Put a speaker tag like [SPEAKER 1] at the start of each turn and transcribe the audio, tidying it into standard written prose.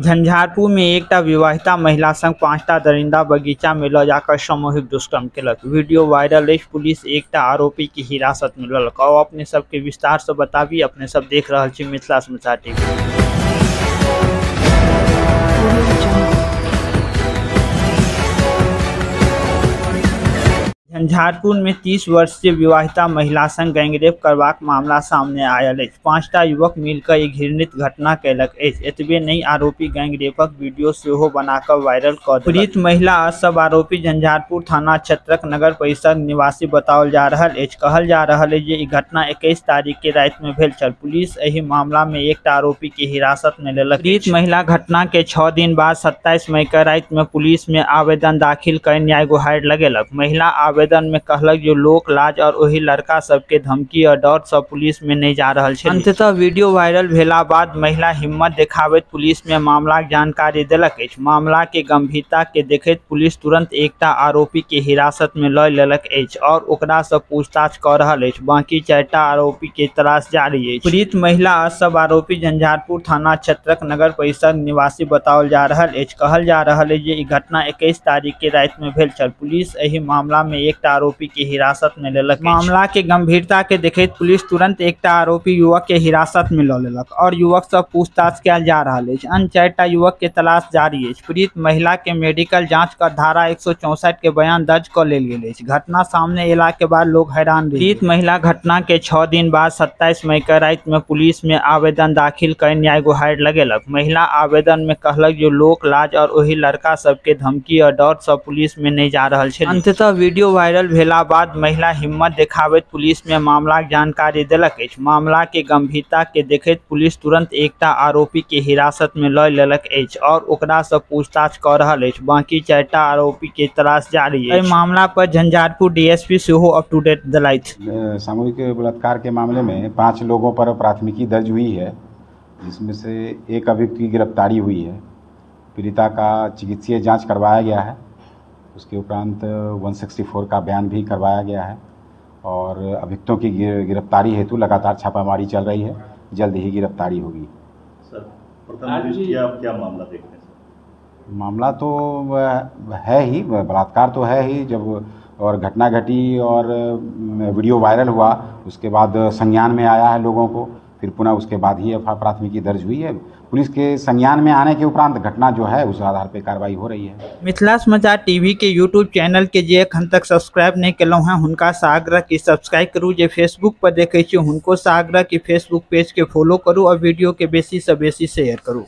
[SPEAKER 1] झंझारपुर में एकटा विवाहिता महिला संग 5टा दरिंदा बगीचा में ल जाकर सामूहिक दुष्कर्म केलक। वीडियो वायरल अछि। पुलिस एकटा आरोपी के हिरासत में लेलक। और अपने सबके विस्तार से बताबी। अपने सब देख रहल छी मिथिला समाचार टीवी। झंझारपुर में 30 वर्षीय विवाहिता महिला संग गैंगरेप करबाक मामला सामने आयल अछि। 5टा युवक मिलकर ई घृणित घटना केलक अछि। एतबे नहि, आरोपी गैंगरेपक वीडियो सेहो बनाकर वायरल कऽ देलक। पीड़ित महिला आ सब आरोपी झंझारपुर थाना क्षेत्रक नगर परिषद निवासी बताओल जा रहल अछि। कहल जा रहल अछि जे ई घटना 21 तारीख के राति में भेल छल। पुलिस एहि मामला में एकटा आरोपी के हिरासत में लेलक। पीड़ित महिला घटना के 6 दिन बाद 27 मई के राति में पुलिस में आवेदन दाखिल कर न्याय गुहार लगेलक। महिला आवेदन में कहलक जो लोक लाज और ओहि लड़का सबके धमकी और डर से पुलिस में नहीं जा रहल छै। अंततः वीडियो वायरल भेला बाद महिला हिम्मत देखाबैत पुलिस में मामला के जानकारी देलक अछि। मामला के गंभीरता के देखैत पुलिस तुरंत एकटा आरोपी के हिरासत में ल लेलक अछि और ओकरा से पूछताछ कर रहल अछि। बाकी 4टा आरोपी के तलाश जारी अछि। पीड़ित महिला आ सब आरोपी झंझारपुर थाना क्षेत्रक नगर परिषद निवासी बताओल जा रहल अछि। कहल जा रहल अछि जे ई घटना 21 तारीख के राति में भेल छल। पुलिस एहि मामला में एकटा आरोपी के हिरासत में लेलक। मामला के गंभीरता के देखैत पुलिस तुरंत एकटा आरोपी युवक के हिरासत में ल लेलक और युवक से पूछताछ कयल जा रहल अछि। अन्य 4टा युवक के तलाश जारी अछि। पीड़ित महिला के मेडिकल जांच कर धारा 164 के बयान दर्ज कर लेल गेल अछि। घटना सामने एला के बाद लोग हैरान रहि। पीड़ित महिला घटना के 6 दिन बाद 27 मई के राति में पुलिस में आवेदन दाखिल कर न्याय गुहार लगेलक। महिला आवेदन में कहलक जो लोक लाज और ओहि लड़का सबके धमकी और डर से पुलिस में नहीं जा रहल छै। अंततः वीडियो वायरल भेला बाद महिला हिम्मत देखाबैत पुलिस में मामला के जानकारी देलक अछि। मामला के गंभीरता के देखैत पुलिस तुरंत एकटा आरोपी के हिरासत में ल लेलक अछि और ओकरा से पूछताछ कर रहल अछि। बाकी 4टा आरोपी के तलाश जारी अछि। एहि मामला पर झंझारपुर डीएसपी सेहो अप टू डेट देलथि।
[SPEAKER 2] सामूहिक बलात्कार के मामले में 5 लोगों पर प्राथमिकी दर्ज हुई है, जिसमें से एक अभियुक्त की गिरफ्तारी हुई है। पीड़िता का चिकित्सीय जांच करवाया गया है, उसके उपरांत 164 का बयान भी करवाया गया है और अभियुक्तों की गिरफ्तारी हेतु लगातार छापामारी चल रही है। जल्द ही गिरफ्तारी होगी।
[SPEAKER 3] सर, प्रथम दृष्टया आप क्या मामला देखते हैं? सर,
[SPEAKER 2] मामला तो है ही, बलात्कार तो है ही। जब और घटना घटी और वीडियो वायरल हुआ, उसके बाद संज्ञान में आया है लोगों को, फिर पुनः उसके बाद ही एफ प्राथमिकी दर्ज हुई है। पुलिस के संज्ञान में आने के उपरांत घटना जो है उस आधार पर कार्रवाई हो रही है।
[SPEAKER 1] मिथिला समाचार टीवी के यूट्यूब चैनल के जे एखन तक सब्सक्राइब नहीं केलहुँ हैं हुनका से आग्रह कि सब्सक्राइब करू। जे फेसबुक पर देखै छी हुनको से आग्रह कि फेसबुक पेज के फॉलो करू और वीडियो के बेसी से बेसी शेयर करू।